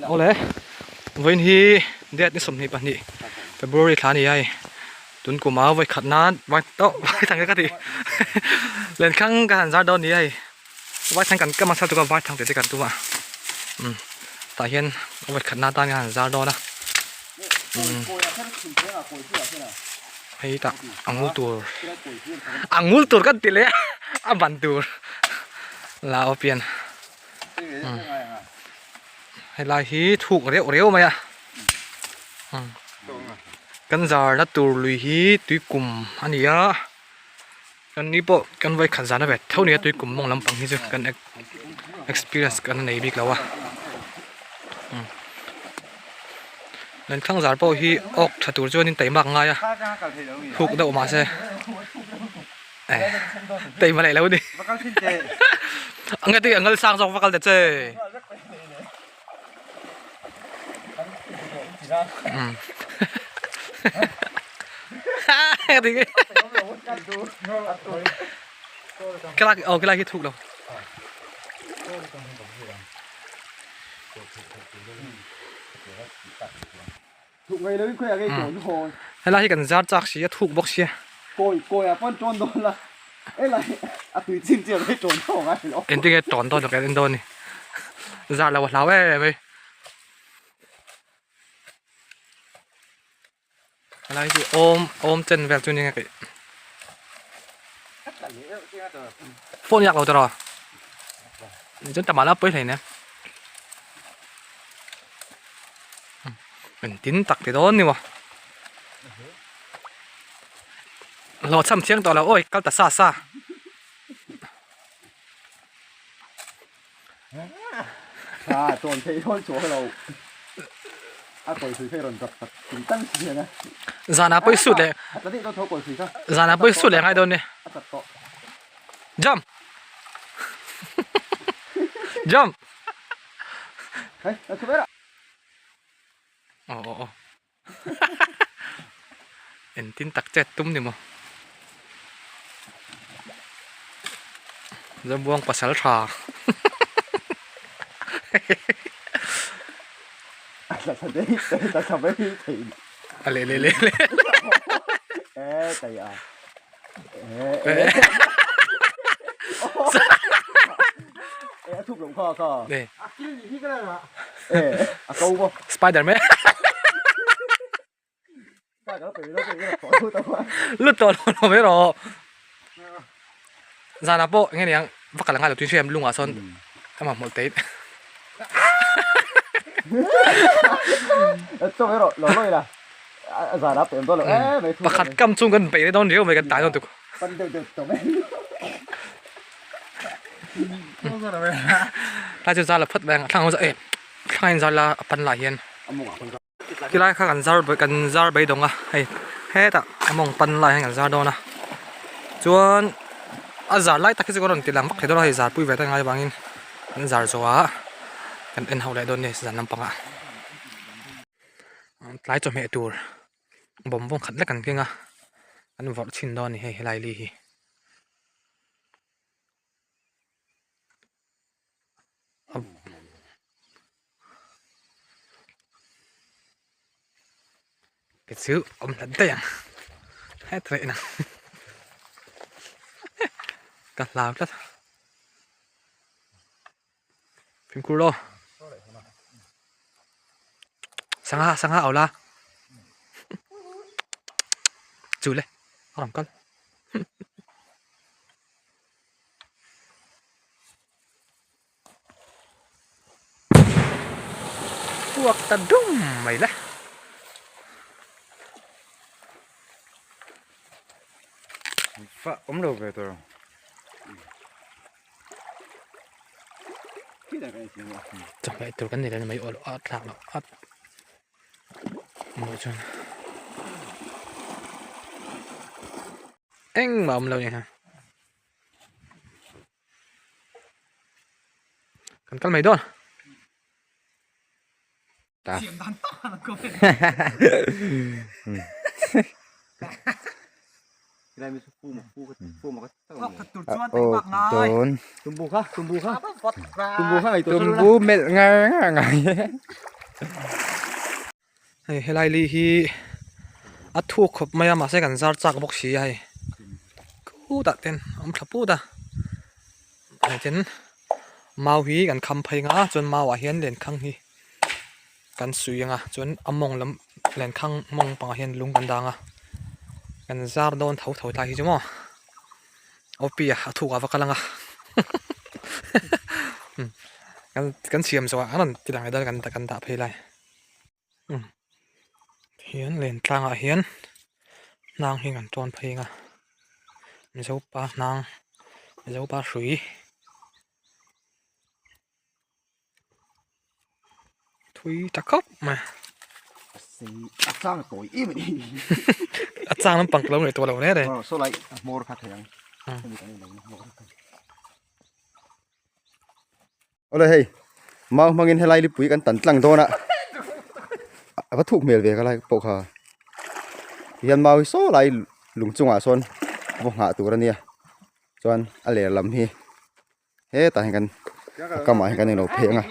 Awle vawiin hi date ni 22 February thla a ni a hei tun kum a vawi khat nan vai oh vai thang ka ti lenkhang ka han zar dawn a ni a hei vai thang kan ka hmasa tuk a vai thang tih te kan tum a umm tah hian vawi khat nan tan ka han zar dawn a umm hei tah a ngul tur a ngul tur kan ti leh a a ban tur la aw pian. Helai hi thuk reuh reuh mai a kan zarna tur lui hi tui kum a ni a kan ni pawh kan vawi khat zan a ve tho a ni a tui kum mawng lampang hi chu kan experience kan nei bik lo a lenkhang zar pawh hi awk tha tur chuan in taimak ngai a thuk deuh mahse. Tei ma leh lo ni. Anga ti angal sang zawk vakal ta che. Cái lai oh cái lai khi thuk đâu. Helai hi kan zar chak si a thuk bawk sia. Engtin nge tawn dawn kan en dawn ni. Zar lo a hlau em em mai. Helai hi awm awm chen vel chu ni nge keih. Phone yak lo tawh rawh. Chuan tamah la pawi hlei nen. Engtin tak ti dawn ni maw hlawh chham chiang tawh lo awi kal ta sa sa a tawn thei dawn chuang lo a kawi thui phei rawn zak tak ting tang si hian a zanah pawh i sut leh a tla daih dawn tho kawi thui kha zanah pawh i sut leh ngai dawn ni a chat tawh jump jump hei a chhu ber a Aw aw aw Engtin tak chet tum ni maw Zabuang pasal tha A leh leh leh leh Spider man Lut tawh lo lo mai rawh Zanah pawh enge niang va kal angai lo tui hriam lungah sawn amah hmawlh teh Pakhat kam chung kan beih dawn riau mai kan tai dawn tuk. Tlai chu zar la phawt mai ang thlang ho e thlang in zar la a pan lah hian tilai kha kan zar kan zar beidawng a hei hetah a mawng pan lai hian kan zar dawn a chuan a zar lai tak hi chu ka rawn ti lang vak thei dawn a hei zar pui ve ta ngai vangin kan zar zawh a kan en ho leh dawn a ni zan lampangah tlai chawhmeh tur bawm vawng khat lek an keng a an vawrh chhin dawn a ni hei helai li hi. Cái chữ ông là đây à hết vậy nè cắt lao rất phim cua lo sáng ha sáng ha ảo la chú lên làm con Puak ta dum mai le. Fa awm lo ve tur. Chawhmeh tur kan nei lo mai aw a thlak loh at maw chuan engmah awm lo ni ha. Kan kal mai dawn. Ta. Aw dawn tumbu melh ngar ngar ngai hei helai li hi a thuk khawp mai a mahse kan zar chak bawk si a hei khutah ten a awm thla put a hei ten mau hi kan kham phei ang a chuan mau ah hian lenkhang hi kan sui ang a chuan a mawng lam lenkhang mawng pangah hian lung kan dang a kan zar dawn tho tho tlai hi chu maw op a a thuk ah va kal ang a kan kan siam zawh ah an rawn ti lang leh dawn a kan dah phei lai hian len tlangah hian hnang hi kan tawn phei ang a mizopa hnang mizopa hrui. Thui ta khawp mai. A chang tawi em a ni. A chang lampang ka lo ngaihtuah lo hle re. Saw lai a hmawr kha thei ang. Awle hei mau hmangin helai lipui kan tan tlang dawn a a va thuk hmel ve ka lai pawh kha tihian mau hi saw lai lung chungah sawn vaw nghah tur a nia chuan a ler lam hi. Hetah hian kan a kamah hian kan englo phei ang a.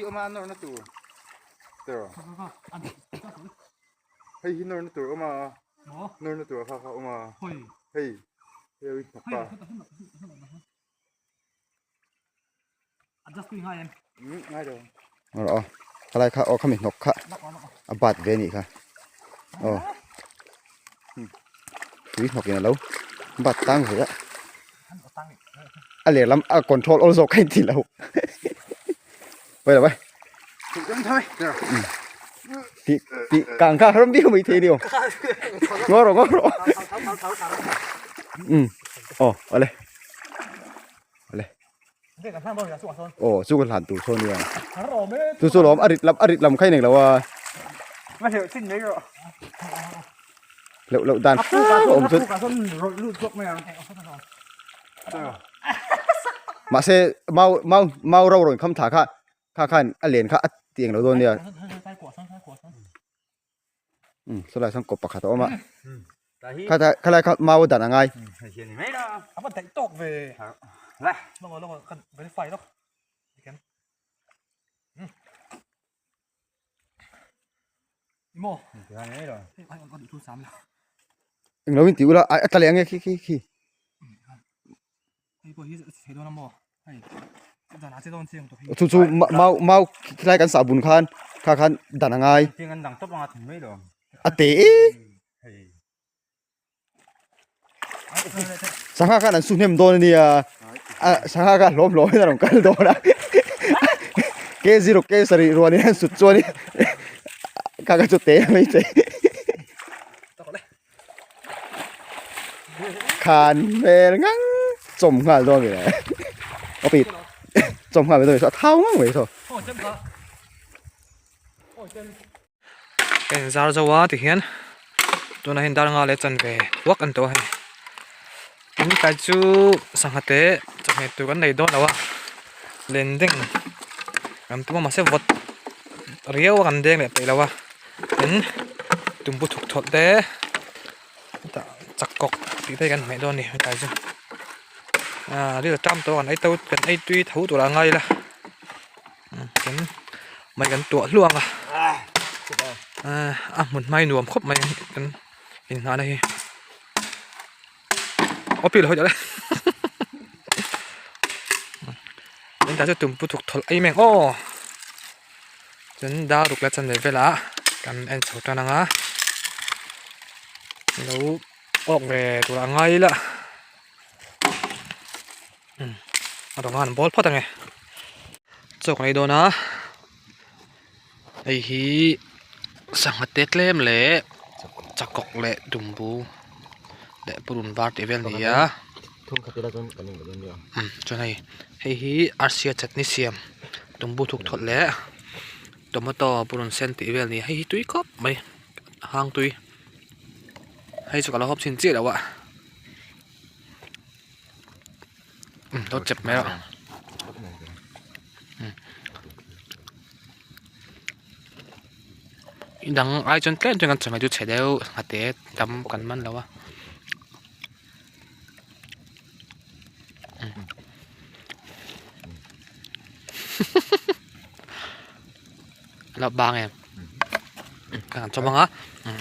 Aw khalai kha aw khami hnawk kha a bat ve anih kha aw tui hnawk in alo bat tang ve a. A leh lam a control awl zawk kha inti lo Wait a wait Ti ti kang kha ram biu mai thei ni o Ngo ro ngo ro Um oh ale ale Oh chu kan hlan tur sawn nia Chu chu lawm a rit lam a rit lam kha ineng lo a Loh loh dan hrang a awm chuan mahse mau mau mau ro rawn kham thla kha kha khan a len kha a ti englo dawn nia umm sawlai sawn kawp pakhat a awm a kha khalai kha mau a dan a ngai. Englo in tih ula a tla leh ang e khi khi khi. Chu chu mau mau khilai kan sah bun khan kha khan dan a ngai. A te e. Sangha khan an su hnem dawn a nia a sangha kha hlawm hlawm in a rawn kal dawn a ke zero ke sarih rual in an sut chuan in kha kha chu te mai che khan hmel ngang chawm nghal dawn a ni a pit chawm nghal mai dawn a ni a thau ngang mai saw. Ka inzar zo a tihian tunah hian dar nga leh chanve uak an tawh a hei tin tlai chu sangha te chawhmeh tur kan nei dawn lo a len deng kan tum a mahse vawt riau a kan deng leh peih lo a tin tumbu thuk thawlh te tah chak kawk tih te hi kan hmeh dawn a ni tlai chu ah ril a tam tawh a kan ei to kan ei tui tho tur a ngai ila. Tin mai kan tuah hluang a a hmun hmai nuam khawp mai kan inngahna hi aw pi lo hawi le tin tah chu tumpu thuk thawlh aim em aw chuan dar ruk la chanve velah kan en chho tan ang a lo awk ve tur a ngai ila. A rawng a han bawl phawt ange chaw kan ei dawn a hei hi sangha te tlem leh chakawk leh tumbu leh purun var tih vel a ni a chuan hei hei hi arsia chutney siam tumbu thuk thawlh leh tomato purun sen tih vel a ni a hei hi tui khawp mai a hang tui hei chu ka lo hawp chhin chiah lo a. Lo chep mai a dang ai chuan tlem chuan kan chawhmeh chu chhe deuh a te tam kan man lo a. La bang em kan han chawm anga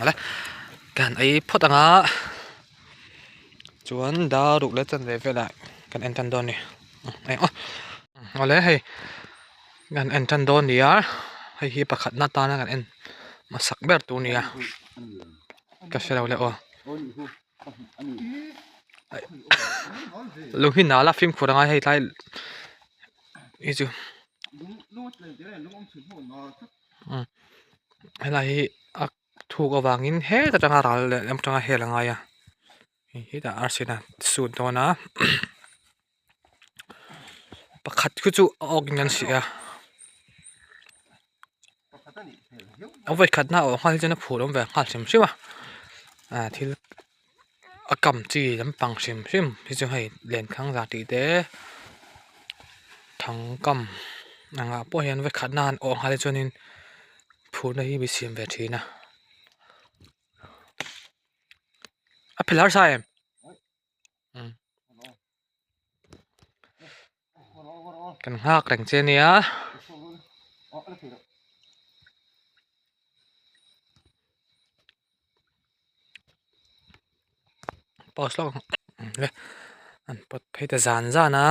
awle kan han ei phawt anga chuan dar ruk leh chanve velah kan en tan dawn a ni eng aw awle hei kan en tan dawn a ni a hei hi pakhatna atana kan en hmasak ber tur a ni a ka hre lo le aw. Lung hi nal a fimkhur angai hei tlai hi chu helai hi a thuk avangin het atanga ral leh lam atanga hel a ngai a hei hetah arsi in a sut dawn a pakhat khu chu a awk in an si a a vawi khat na a awh nghal hi chuan a phur awm ve nghal hrim hrim a ah thil a kam chi lampang hrim hrim hi chu hei lenkhang zah tih te thang kam engah pawh hian vawi khat na an awh nghal hi chuanin phurna hi mi siam ve thin a a phel harsa em. Kan nghak reng che nia. Pause lawk ang le an pawt phei ta zan zan a.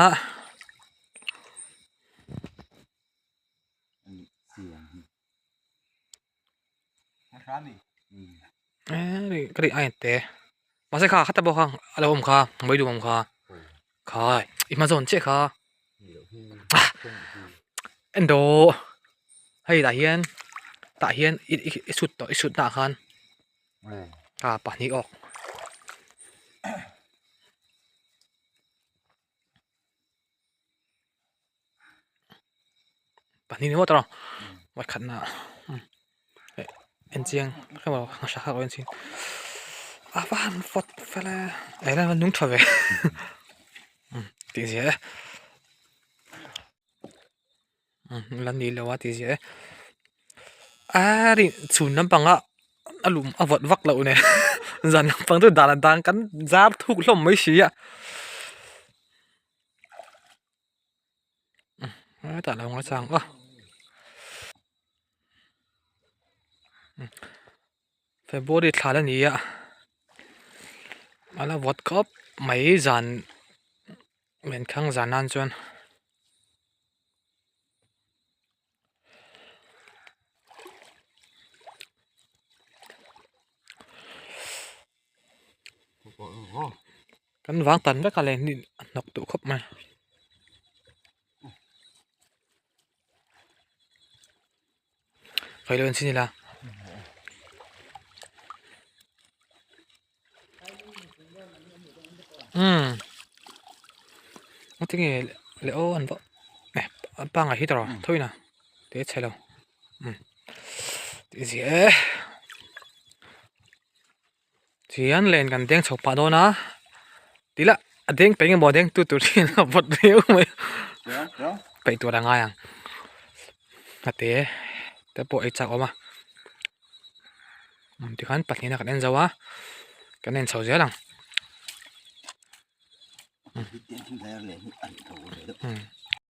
Ka ri ai te mahse kha khata bawk kha a lo awm kha mai duh awm kha khai i hma zawn chiah kha en dawh hei tah hian tah hian i i sut tawh i sut na ah khan ah pahnih awk. Pahnih ni ngawt a pakhat na en chiang a va han vawt fel e eh lai nung tha ve tih zia e la ni lo a tih zia e a ri chhun lampanga a lum a vawt vak loh nen zan lampang chu dan a dan kan zar thuk hlawm mai si a. Hetah lo nga chang a February thla la ni a a la vawt khawp mai zan lenkhang zan nan chuan. Kan vang tan vek a leh ni a hnawk duh khawp mai. Khawi lo en chin ila. Umm tinge le aw an vah eh pangai hi tawrh thawi na te chhe lo umm tih zia e tihian len kan deng chho pah dawn a ti lah a deng peih nge maw a deng tu tur hian a vawt viau mai peih tur a ngai ang a te te pawh ei chak awm a. Tikhan pahnihna kan en zo a kan en chho zel ang.